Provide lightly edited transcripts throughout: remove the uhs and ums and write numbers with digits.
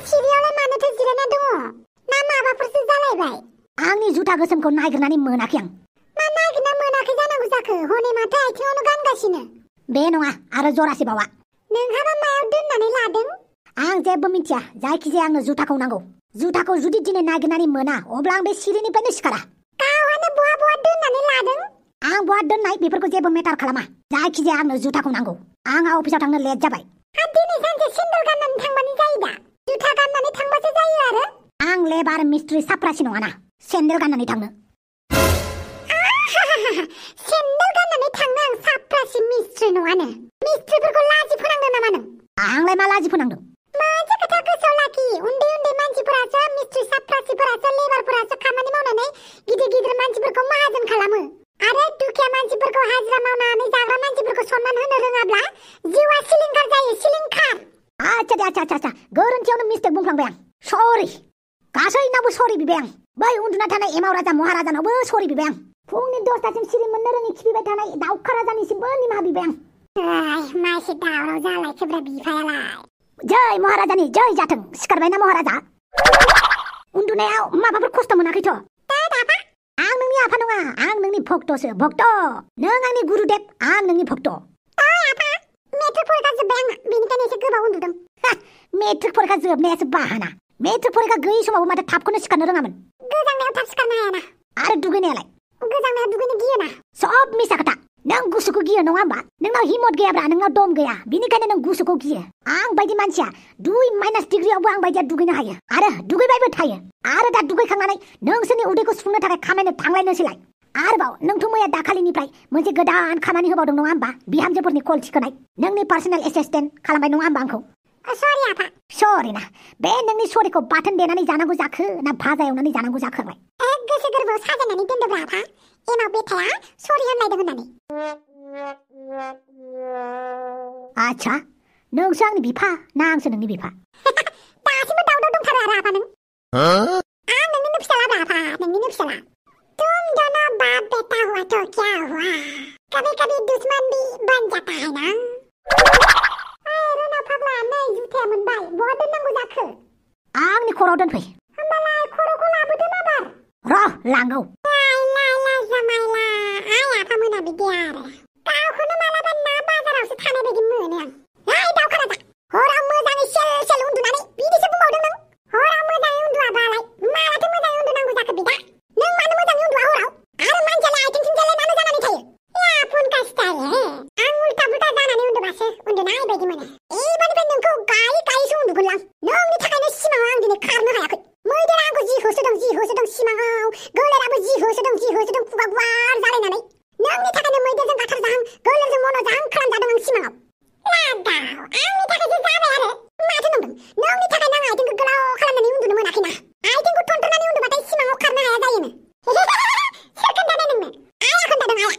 सिरियावलाय मानोथो जिरायना दङ? ना माबाफोरसो जालायबाय? आंनि जुथा गोसोमखौ नागिरनानै मोनाखै आं। मा नागिरना मोनाखै जानांगौ जाखो? हनै माथो आथिङावनो गानगासिनो। बे नङा आरो जरासे बावा। नोंहाबा मायाव दोननानै लादों? आं जेबो मिथिया, जायखिजाया आंनो जुथाखौ नांगौ। जुथाखौ जुदि दिनै नागिरनानै मोना अब्ला आं बे सिरिनिफ्रायनो सिखारा। गावहानो बहा दोननानै लादों? आं बहा दोननाय बेफोरखौ जेबो मेटार खालामा, जायखिजाया आंनो जुथाखौ नांगौ। आंहा अफिसाव थांनो लेट जाबाय। दिनै सानसे सेन्देल गाननानै थांबानो जायो दा? जुथा गाननानै थांबासो जायो आरो? आं लेबार मिस्ट्रि साफ्रासि नङाना सेन्देल गाननानै थांनो। सेन्देल गाननानै थांनो आं साफ्रासि मिस्ट्रि नङानो। मिस्ट्रिफोरखौ लाजि फोनांदों नामा नों? आंलाय मा लाजि फोनांदों? मोनसे खोथा गोसोआव लाखि, उन्दै उन्दै मानसिफोरासो मिस्ट्रि साफ्रासिफोरासो लेबारफोरासो खामानि मावनानै गिदिर गिदिर मानसिफोरखौ माहाजोन खालामो। आरो दुखिया मानसिफोरखौ हाजिरा मावनानै जाग्रा मानसिफोरखौ सनमान होनो रोङाब्ला जिउआ सिलिंखार जायो, सिलिंखार। आच्छा गोरोन्थियावनो मिस्टेक बुंफ्लांबाय आं। सरि, गासैनावबो सरि बिबाय आं। बै उन्दुना थानाय एमाव राजा महाराजानावबो सरि बिबाय आं। फुंनि 10टासिम सिरि मोननो रोङि खिफिबाय थानाय दाउखा राजानिसिमबो निमाहा बिबाय आं। मासे दावराव जालायखोब्रा बिफायालाय। जै महाराजानि जै जाथों। सिखारबायना महाराजा? उन्दुनायाव माबाफोर खस्थ' मोनाखैथ'? आं नोंनि आफा नङा, आं नोंनि भक्तसो, भक्त। नों आंनि गुरुदेब, आं नोंनि भक्त। मेट्रिक फरिखा जोब्बाय आंना, बेनिखायनो एसे गोबाव उन्दुदों। मेट्रिक फरिखा जोबनायासो बाहाना। मेट्रिक फरिखा गैयै समावबो माथो थाबखौनो सिखारनो रोङामोन। गोजांनायाव थाब सिखारनो हायाना। आरो दुगैनायालाय? गोजांनायाव दुगैनो गियोना। सब मिसा खोथा। नों गुसुखौ गियो नङा होमबा? नोंनाव हिम्मत गैयाब्रा, नोंनाव दम गैया, बिनिखायनो नों गुसुखौ गियो। आं बायदि मानसिया 2 डिग्रियावबो आं बायदिया दुगैनो हायो आरो दुगैबायबो थायो। आरो दा दुगैखांनानै नोंसोरनि उदैखौ सुफुंनो थाखाय खामानिनो थांलायनोसैलाय। आरोबाव नोंथ' मैया दाखालिनिफ्राय मोनसे गोदान खामानि होबावदों नङा होमबा? बिहामजोफोरनि कल थिखोनाय। नोंनि पार्सनेल एसिस्टेन्ट खालामबाय नङा होमबा आंखौ? सरि आफा। सरि ना? बे नोंनि सरिखौ बाथोन देनानै जानांगौ जाखो ना भाजा एवनानै जानांगौ जाखोलाय? गोसो गोरबोआव साजायनानै दोनदोंब्रा आफा, एमाव बेथाया सरि होनलायदों होननानै। आच्छा, नोंसो आंनि बिफा ना आंसो नोंनि बिफा? दासिमबो दावदाव दंथारो आरो आफा नों। आं नोंनिनो फिसाला आफा, नोंनिनो फिसाला। तुम दोनों बाप बेटा हुआ तो क्या हुआ? कभी कभी दुश्मन भी बन जाता है ना? रोना फाग्ला, नै जुथाया मोनबाय, बहा दोननांगौ जाखो? आंनि खर'आव दोनफै। होमबालाय खर'खौ लाबोदो माबार। र' लांगौ। जामायला, आइ आफा मोना बिदि आरो। गावखौनो मालाबा ना बाजारावसो थानाय बायदि मोनो आं। दावखा राजा, हराव मोजाङै सेल उन्दुनानै बिदिसो बुंबावदों नों? हराव मोजाङै उन्दुआबालाय मालाथो मोजाङै उन्दुनांगौ जाखो बिदा? नों मानो मोजाङै उन्दुआ हराव? आरो मानसियालाय आथिं थिंजायलाय मानो जानानै थायो? आफुन कास्टार आं उल्टा पुल्टा जानानै उन्दुबासो उन्दुनाय बायदि मोनो। एबारनिफ्राय नोंखौ गायै उन्दुगोनलां। नोंनि थाखायनो सिमाङाव आं दिनै खारनो हायाखै। मैदेरा आंखौ जि होसोदों सिमाङाव, गोलेराबो जि होसोदों खुगा गुवार जालायनानै। नोंनि थाखायनो मैदेरजों गाथारजाहां, गोलेरजों मन'जाहां खालामजादों आं सिमाङाव। लादाव, आंनि थाखायसो जाबाय आरो। माथो नंदों? नोंनि थाखायनो आं आथिंखौ गोलाव खालामनानै उन्दुनो मोनाखैना। आथिंखौ थन्थ्रनानै उन्दुबाथाय सिमाङाव खारनो हाया जायोनो। सोर खोन्थादों नोंनो? आइया खोन्थादों, आइया।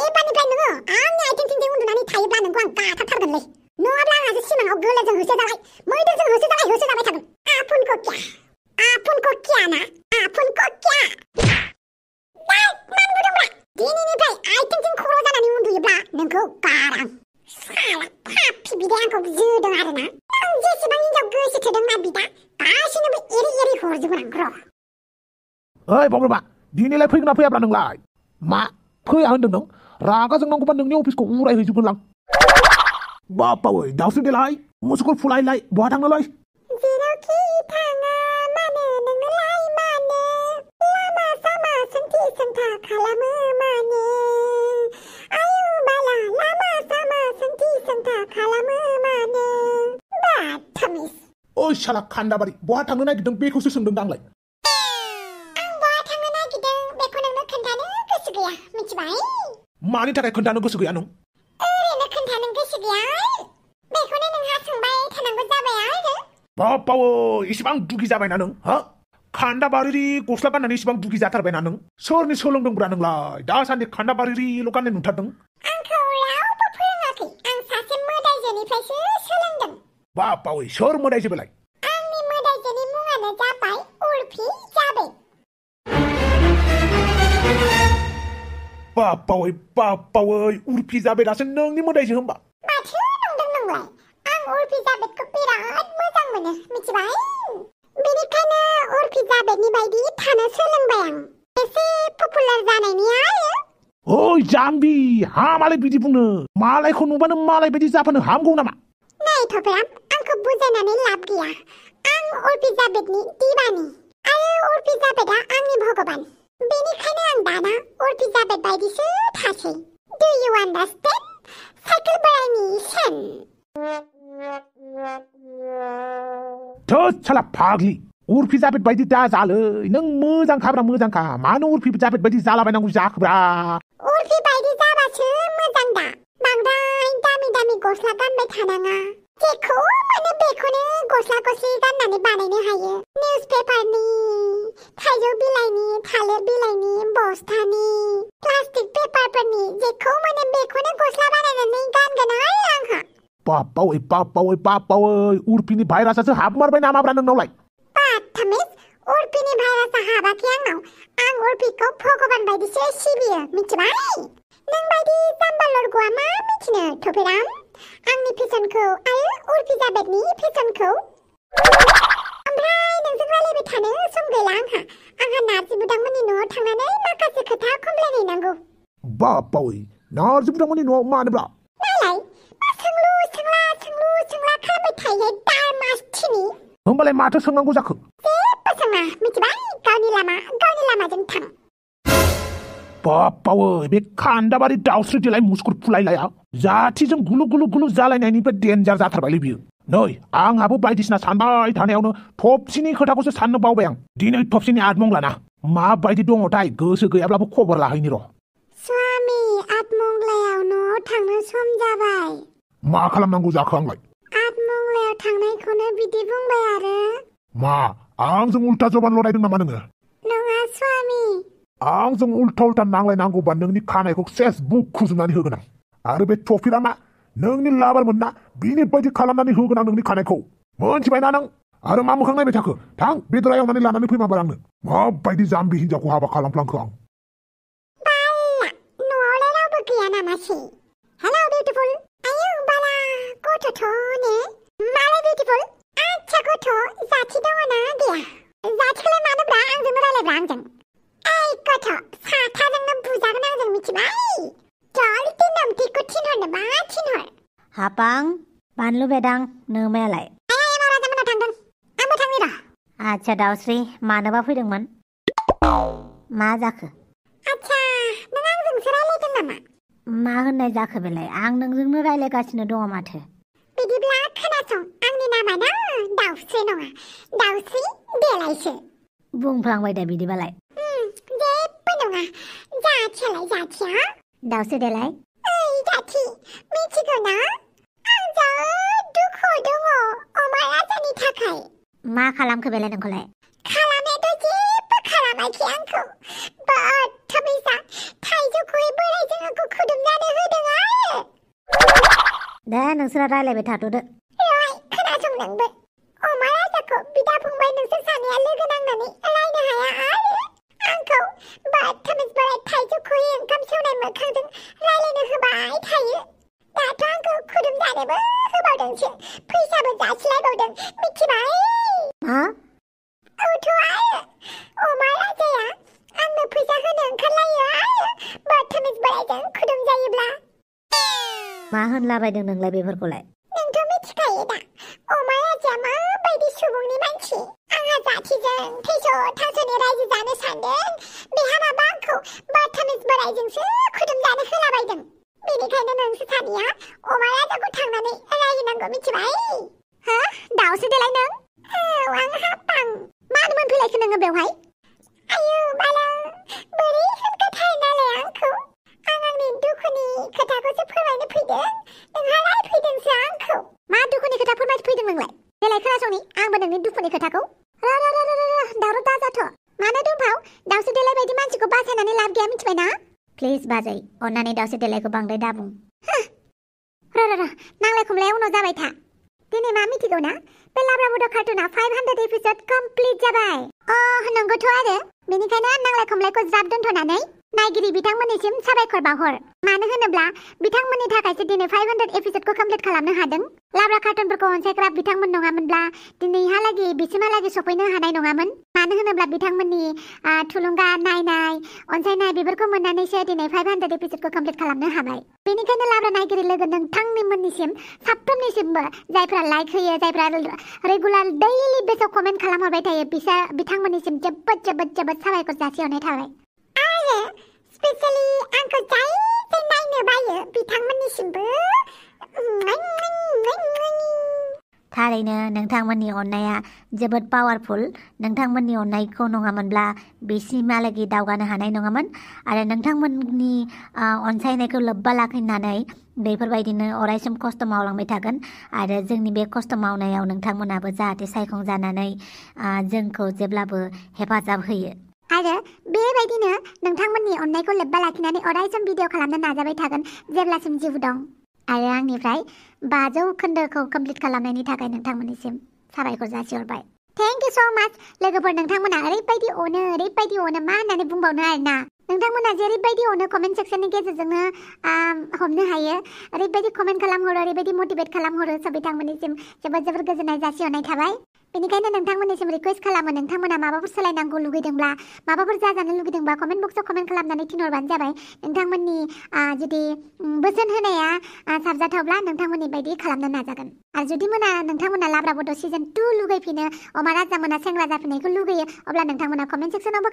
एबारनिफ्राय नोङो आंनि आथिं थिंजाय उन्दुनानै थायोब्ला नोंखौ आं गाथारथारगोनलै। नङाब्ला आंहासो सिमाङाव गोलेरजों होसोजाबाय, मैदेरजों होसोजाबाय थागोन। आफुनको क्या ना? आफुनको क्या? मानबोदोंब्रा, दिनैनिफ्राय आथिंथिं खर' जानानै उन्दुयोब्ला नोंखौ गारां। साला पापि बिदाया आंखौ जोदों आरोना। नों जेसेबां हिनजाव गोसो थोदोंना बिदा, गासिनोबो एरै हरजोबगोन आं र'। ओइ बावलुमा, दिनैलाय फैगोन ना फैयाब्रा नोंलाय? मा फैया होनदों नों? रागा जोंनांगौबा नोंनि अफिसखौ उरायहैजोबगोनलां। बापावै दावस्रि देलाय, मोसौखौ फुलायलाय, बहा थांनोलाय? जेरावखि थाङा मानो नोंनोलाय मानो? लामा सामा सोंथि सोंथा खालामो मानो? आयु बाला, लामा सामा सोंथि सोंथा खालामो मानो? बाथामिस। ओइ साला खान्दाबारि, बहा थांनो नागिरदों बेखौसो सोंदों आंलाय। आं बहा थांनो नागिरदों बेखौ नोंनो खोन्थानो गोसो गैया, मिथिबाय? मानि थाखाय खोन्थानो गोसो गैया नों? ओरैनो खोन्थानो गोसो गैया। बेखौनो नोंहा सोंबाय थानांगौ जाबाय आरो। बापावै, इसिबां दुगि जाबायना नों? हा? खान्दाबारि गस्ला गाननानै इसिबां दुगि जाथारबायना नों? सोरनि सोलोंदोंब्रा नोंलाय? दासान्दि खान्दाबारिल' गाननाय नुथारदों। आंखौ रावबो फोरोङाखै, आं सासे मोदायजोनिफ्रायसो सोलोंदों। बापावै, सोर मोदायजो बेलाय? आंनि मोदायजोनि मुङानो जाबाय उर्फि जाबे। बापावै, उर्फि जाबेदासो नोंनि मोदायजो होमबा? माथो नंदों नोंलाय? आं उर्फि जाबेदखौ बिराद मोजां मोनो, मिथिबाय? जाम्बी हामालाय बिदि बुंनो मालायखौ नुबानो मालाय बायदि जाफानो हामगौ नामा नै थफेराम आंखौ बुजायनानै लाब गैया आं उर्फिजाबेदनि दिबानि आरो उर्फिजाबेदआ आंनि भगबान बेनिखायनो आं दाना उर्फिजाबेद बायदिसो थासै डु इउ आन्डारस्टेन्ड साइकेल बोरायनि सेन थोद साला फाग्लि उर्फिजाबेद बायदि दा जालै नों मोजांखाब्रा मोजांखा मानो उर्फिजाबेद बायदि जालाबायनांगौ जाखोब्रा उर्फि बायदि जाबासो मोजां दा बांद्राय दामि दामि गस्ला गानबाय थानाङा जेखौ मोनो बेखौनो गस्ला गस्लि गाननानै बानायनो हायो निउस पेपारनि थाइजौ बिलाइनि थालिर बिलाइनि बस्थानि प्लास्टिक पेपारफोरनि जेखौ मोनो बेखौनो गस्ला बानायनानै गानगोन आंहा बापावै उर्फिनि भाइरासासो हाबमारबाय नामाब्रा नोंनावलाय बाथामिस उर्फिनि भाइरासा हाबाखै आंनाव आं उर्फिखौ भगबान बायदिसो सिबियो मिथिबाय नों बायदि जाम्बा लरग'आ मा मिथिनो थफेराम आंनि फेसनखौ आरो उर्फिजाबेदनि फेसनखौ ओमफ्राय नोंजों रायलायबाय थानो सम गैला आंहा नार्जि बुदांमोननि न'आव थांनानै माखासे खोथा खमलायहैनांगौ बापावै नार्जि बुदांमोननि न'आव मानोब्रा नालाय मा सोंलु सोंला खालामबाय थायो दामासथिनि होमबालाय माथो सोंनांगौ जाखो जेबो सोङा मिथिबाय गावनि लामाजों थां बापावै बे खान्दाबारि दाउस्रि देलाय मुसुगुर फुलायलाया जाथिजों गुलु गुलु गुलु जालायनायनिफ्राय डेन्जार जाथारबायलै बियो नै आंहाबो बायदिसिना सानबाय थानायावनो थबसिनि खोथाखौसो साननो बावबाय आं दिनै थबसिनि आठमंगलाना माबायदि दङथाय गोसो गैयाब्लाबो खबर लाहैनि र' स्वामी आठमंगलायाव न'आव थांनो सम जाबाय मा खालामनांगौ जाखो आंलाय आठमंगलायाव थांनायखौनो बिदि बुंबाय आरो मा आंजों उल्टा जबान लरायदों नामा नोङो नङा स्वामी आंजों उल्टा नांलायनांगौबा नोंनि खानायखौ सेस बुखुजोबनानै होगोन आं आरो बे ट्रफिरा मा नोंनि लाबारमोन ना बिनि बायदि खालामनानै होगोन आं नोंनि खानायखौ मोनथिबायना नों आरो मा मोखां नायबाय थाखो थां बेदरा एवनानै लानानै फै माबार आंनो माबायदि जाम्बि हिनजावखौ हाबा खालामफ्लांखो आं बाला न'आवलाय रावबो गैया नामासै हेलौ बिउटिफुल आयौ बाला गथ'थ' ने मालाय बिउटिफुल आच्छा गथ' जाथि दङना गैया जाथिखौलाय मानोब्रा आंजोंनो रायलायब्रा आंजों ओइ गथ' साथाजोंनो बुजागोन आंजों मिथिबाय जल्दि नोमथिखौ थिनहरनोबा थिनहर हापां बानलु बेदां नोमायालाय राजामोना थांदों आंबो थांनि र' आच्छा दाउस्रि मानोबा फैदोंमोन मा जाखो आच्छा नों आंजोंसो रायलायदों नामा मा होननाय जाखो बेलाय आं नोंजोंनो रायलायगासिनो दङ माथो बिदिब्ला खोनासं आंनि नामा ना दाउस्रि नङा दाउस्रि देलायसो बुंफ्लांबाय दे बिदिबालाय जेबो नङा जाथियालाय जाथिया दाउस्रि देलाय ओइ जाथि मिथिगौ ना आं जोबोद दुखुआव दङ अमा राजानि थाखाय मा खालामखो बेलाय नोंखौलाय खालामनायाथ' जेबो खालामाखै आंखौ बदतमिजा थाइजौखौहाय बोरायजों आंखौ खुदुमनानै होदों आरो दे नोंसोरा रायलायबाय थाथ'दो रय खोनासं नोंबो अमा राजाखौ बिदा फंबाय नोंसोर सानैया लोगो नांनानै रायनो हाया आरो आंखौ बदतमिज बोराय थाइजौखौहाय ओंखाम सेवनाय मोखांजों रायलायनो होबाय थायो दाथ' आंखौ खुदुमजानोबो होबावदोंसो फैसाबो जासिलायबावदों मिथिबाय मा औथ' आरो अमा राजाया आंनो फैसा होनो ओंखारलायो आरो बदतमिज बोरायजों खुदुमजायोब्ला मा होनलाबायदों नोंलाय बेफोरखौलाय नोंथ' मिथिखायो दा अमा राजाया माबायदि सुबुंनि मानसि आंहा जाथिजों थैस' थास'नि रायजो जानो सानदों बेहा माबा आंखौ बदतमिज बोरायजोंसो खुदुमजानो होलाबायदों बेनिखायनो नोंसोर सानैया अमा राजाखौ थांनानै रायनांगौ मिथिबाय हो दाउस्रि देलाय नों औ आं हापां मानो मोनफैलायखो नोङो बेवहाय आयौ बाला बोरै होनखोथाय नालाय आंखौ आं आंनि दुखुनि खोथाखौसो फोरमायनो फैदों नोंहा रायफैदोंसो आंखौ मा दुखुनि खोथा फोरमायनो फैदों नोंलाय देलाय खोनासंनि आंबो नोंनि दुखुनि खोथाखौ दावराव दाजाथ' मानो दुमफाव दाउस्रि देलाय बायदि मानसिखौ बासायनानै लाब गैया मिथिबाय ना प्लिज बाजै अन्नानै दाउस्रि देलायखौ बांद्राय दाबुं नांलाय खमलाया उनाव जाबाय था दिनै मा मिथिगौ ना बे लाब्रा बुदा कार्टुना 500 एपिसोड कमप्लिट जाबाय नंगौथ' आरो बेनिखायनो नांलाय खमलायखौ ज्राब दोनथ'नानै नायगिरि बिथांमोननिसिम साबायखर बावहर मानो होनोब्ला बिथांमोननि थाखायसो दिनै 500 एपिसोडखौ कमप्लिट खालामनो हादों लाब्रा कार्टुनफोरखौ अनसायग्रा बिथांमोन नङामोनब्ला दिनैहालागै बिसिमहालागै सफैनो हानाय नङामोन मानो होनोब्ला बिथांमोननि थुलुंगा नायनाय अनसायनाय बेफोरखौ मोननानैसो दिनै 500 एपिसोडखौ कमप्लिट खालामनो हाबाय बेनिखायनो लाब्रा नायगिरि लोगो नोंथांमोननिसिम साफ्रोमनिसिमबो जायफ्रा लाइक होयो जायफ्रा रेगुलार दैलि बेसाव कमेन्ट खालामहरबाय थायो बिथांमोननिसिम जोबोद जोबोद जोबोद साबायखर जासिहरनाय थाबाय आरो स्पेशली आंखौ जाय नायनो बायो बिथांमोननिसिमबो थारैनो नोंथांमोननि अननाया जोबोद पावारफुल नोंथांमोननि अननायखौ नङामोनब्ला बेसिमहालागै दावगानो हानाय नङामोन आरो नोंथांमोननि अनसायनायखौ लोब्बा लाखिनानै बेफोरबायदिनो अरायसम खस्थ' मावलांबाय थागोन आरो जोंनि बे खस्थ' मावनायाव नोंथांमोनाबो जाहाथे सायखंजानानै जोंखौ जेब्लाबो हेफाजाब होयो आरो बेबायदिनो नोंथांमोननि अननायखौ लोब्बा लाखिनानै अरायसम भिडिअ खालामनो नाजाबाय थागोन जेब्लासिम जिउ दं आरो आंनिफ्राय 500 खोन्दोखौ कमप्लिट खालामनायनि थाखाय नोंथांमोननिसिम साबायखर जासिहरबाय थेंक इउ सो माच लोगोफोर नोंथांमोना ओरैबायदि अनो मा होननानै बुंबावनो आरोना नोंथांमोना जेरैबायदि अनो कमेन्ट सेक्सननि गेजेरजोंनो हमनो हायो ओरैबायदि कमेन्ट खालामहरो ओरैबायदि मटिभेट खालामहरो स' बिथांमोननिसिम जोबोद जोबोद गोजोननाय जासिहरनाय थाबाय बेनिखायनो नोंथांमोननिसिम रिक्वेस्ट खालामो नोंथांमोना माबाफोर सोलायनांगौ लुगैदोंब्ला माबाफोर जाजानो लुगैदोंबा कमेन्ट बक्सआव कमेन्ट खालामनानै थिनहरबानो जाबाय नोंथांमोननि जुदि बोसोन होनाया साबजाथावब्ला नोंथांमोननि बायदि खालामनो नाजागोन आरो जुदि नोंथांमोना लाब्रा बड' सिजन 2 लुगैफिनो अमा राजामोना सेंग्रा जाफिननायखौ लुगैयो अब्ला नोंथांमोना कमेन्ट सेक्सनावबो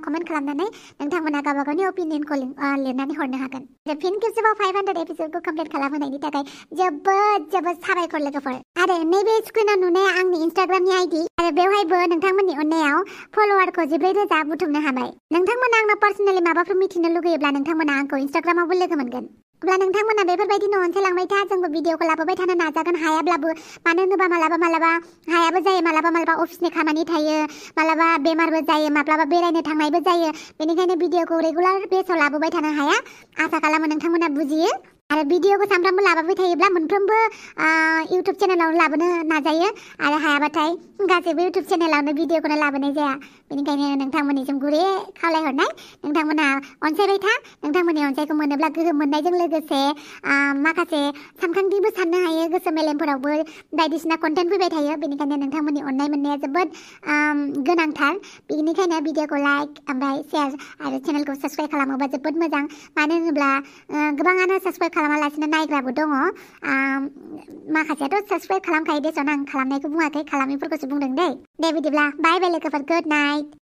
कमेन्ट खालामनानै नोंथांमोना गावबा गावनि अपिनियनखौ लिरनानै हरनो हागोन फिन खेबसेबाव 500 एपिसोडखौ कमप्लिट खालामहोनायनि थाखाय जोबोद जोबोद साबायखर लोगोफोर आरो नैबे स्क्रिनाव नुनाया आंनि इन्स्टाग्रामनि आइडि आरो बेवहायबो नोंथांमोननि अननायाव फलोवारखौ 14,000 बुथुमनो हाबाय नोंथांमोना आंनो पार्सनेलि माबाफोर मिथिनो लुगैयोब्ला नोंथांमोना आंखौ इन्स्टाग्रामावबो लोगो मोनगोन अब्ला नोंथांमोना बेफोरबायदिनो अनसायलांबाय था जोंबो भिडिअखौ लाबोबाय थानो नाजागोन हायाब्लाबो मानो होनोबा मालाबा हायाबो जायो मालाबा अफिसनि खामानि थायो मालाबा बेमारबो जायो माब्लाबा बेरायनो थांनायबो जायो बेनिखायनो भिडिअखौ रेगुलार बेसाव लाबोबाय थानो हाया आसा खालामो नोंथांमोना बुजियो आरो भिडिअखौ सानफ्रामबो लाबोबाय थायोब्ला मोनफ्रोमबो इउटुब चेनेलावनो लाबोनो नाजायो आरो हायाबाथाय गासैबो इउटुब चेनेलावनो भिडिअखौनो लाबोनाय जाया बेनिखायनो नोंथांमोननिसिम गुरै खावलायहरनाय नोंथांमोना अनसायबाय था नोंथांमोननि अनसायखौ मोनोब्ला गोहोम मोननायजों लोगोसे माखासे सानखांथिबो साननो हायो गोसो मेलेमफोरावबो बायदिसिना कन्टेन्ट फैबाय थायो बेनिखायनो नोंथांमोननि अननाय मोननाया जोबोद गोनांथार बेनिखायनो भिडिअखौ लाइक ओमफ्राय शेयार आरो चेनेलखौ साबस्क्राइब खालामोबा जोबोद मोजां मानो होनोब्ला गोबाङानो साबस्क्राइब खालामालासिनो नायग्राबो दङ माखासेयाथ' साबस्क्राइब खालामखायो देसन आं खालामनायखौ बुङाखै खालामैफोरखौसो बुंदों दे बिदिब्ला बाय बाय लोगोफोर गुड नाइट